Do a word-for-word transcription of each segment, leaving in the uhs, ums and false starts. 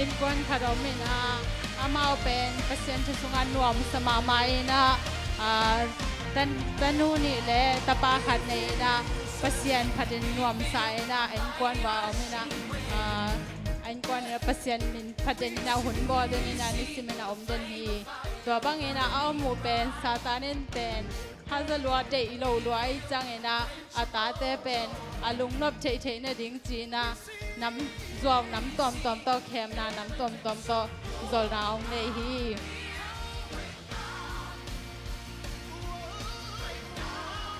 Innkuan khat om in ah, amau pen Pasian thu sungah nuamsa mahmah in ah, ah, tan-, tanu nih le tapa khat nei in ah, Pasian phatin nuamsa in ah, innkuan uah om in ah, ah, innkuan in ah Pasian min phatin in ah hun bawl den in ah, nisim in ah om den hi. Tua bangin ah a om uh pen Satan in pen haza lua, deih lo lua ahih ciangin ah, a tate pen a lungnop theihtheih nading ci-in ah, nam zuau nam tuamtuam tawh khemna, nam tuamtuam tawh zolna hong nei hi.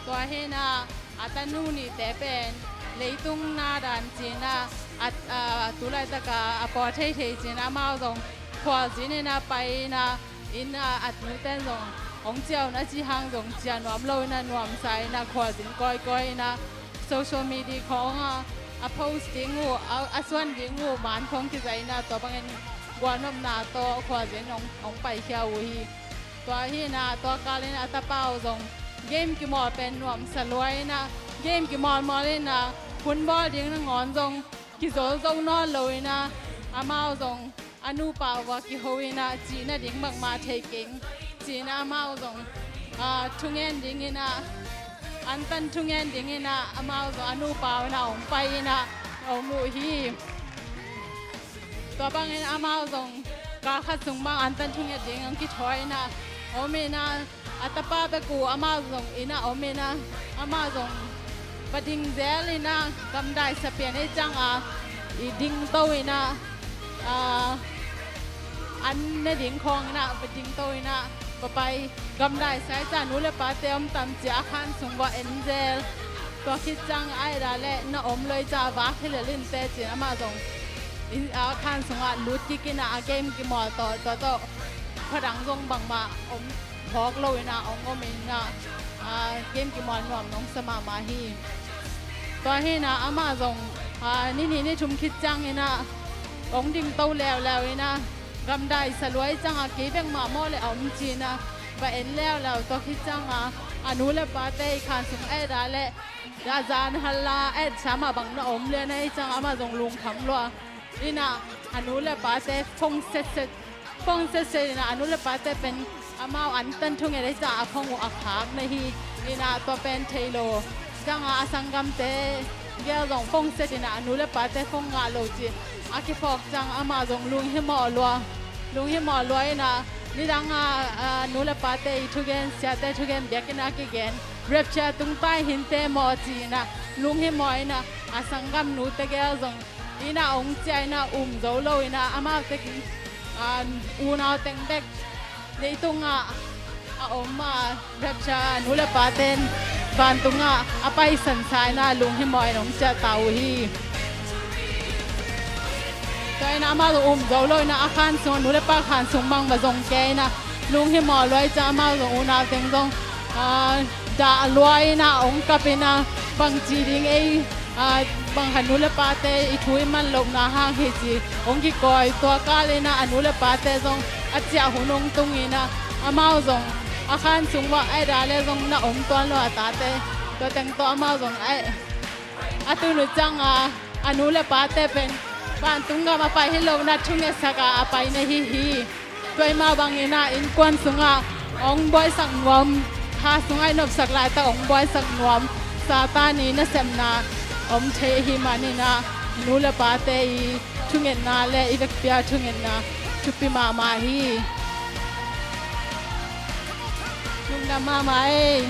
Tua hi in ah, a tanu nihte pen leitung na dan ci-in ah, a, a, tu laitak a a pua theithei ci-in ah, amau zong khualzin in ah pai in ah, in ah a nute in zong hong ciah un a cih hang zong ciah nuam lo in ah, nuamsa in ah khualzin kawikawi in ah, social media khawng ah a post ding uh, a, a suan ding uh man khawng kizaih in ah, tua bangin gualnopna tawh khualzin hong, hong paikhia uh hi. Tua hi in ah, tua kal in ah a tapa uh zong game kimawl pen nuamsa lua in ah, game kimawlmawl in ah, hun bawl ding nangawn zong kizol zo nawn lo in ah, amau zong a nupa uah kiho in ah, cih nading bangmah thei keng ci-in ah, amau zong, ah, thungen ding in ah, antan thungen ding in ah, amau zong a nupa un ah hong pai in ah om uh hi. Tua bangin amau zong kal khat sung bang antan thungen ding hong kithawi in ah om in ah, a tapa bek uh amau zong in ah om in ah, amau zong va ding zel in ah, gamdai sa pian ahih ciang a, i dingto in ah, ah, an ne ding khawng in ah va dingto in ah va pai. Gamdai sa ahih ciang nu le pate om tam ci-a a khan sung va en zel. Tua khit ciang a et a leh na om lo ahih ciang a vak hi lel in teh ci-in amah zong in, a khan sungah lut kik in ah a game kimawl tawh, tua tawh khuadang zong bangmah om phawk lo in ah hong om in ah, a, game kimawl nuam nong sa mahmah hi. Tua hi in ah amah zong, a, ni nih ni thum khit ciang in ah hong dingto leuleu in ah, gamdai sa lua ahih ciang a kei bek mah maw leh a om ci-in ah va en leuleu. Tua khit ciang a a nu le pate i khan sung a et a leh a zan hal a, a et sa mah bang na om lian ahih ciang amah zong lungkham lua in ah, a nu le pate phone setset, phone setset in ah a nu le pate pen amau antan thungen ahih ciang a phone uh a khak na hi in ah, tua pen thei lo. Ciang a a sanggamte gel zong phone set in ah a nu le pate phone ngah lo cih a kiphawk ciang amah zong lunghimawh lua, lunghimawh lua in ah, nidang a, a nu le pate i thugen, siate thugen biakinn a kigen, rapture tung ta hi inteh maw ci-in ah lunghimawh in ah, a sanggam nute gel zong in ah hong ciah in ah um zo lo in ah, amaute, a, unau teng bek leitungah a om a, rapture a nu le paten vantungah a paisan sa in ah lunghimawh in hong ciah ta uh hi. Tua in ah amau zong um zo lo in ah a khan sung, a nu le pa khan sung bang va zong kei in ah lunghimawh lua ahih ciang amau zong unau teng zong, a, dah lua in ah hong kap in ah bangci ding ei, a, bang khat nu le pate i thu i man lohna hang hi ci hong kikawi. Tua kal in ah a nu le pate zong a ciah hun hong tung in ah amau zong a khan sung uah a et a leh zong na om tuan lo a tate. Tua teng tawh amau zong a, a tun uh ciang a a nu le pate pen vantung gam a pai hi lo in ah thungetsak a a pai na hi hi. Tua ahih mah bangin ah innkuan sungah hong buaisak nuam, kha sungah i nopsak laitak hong buaisak nuam Satan i nasepna om thei ahih manin ah, nu le pate i thungetna le i vekpi a thungetna thupi mahmah hi. Lungdam mahmah ei.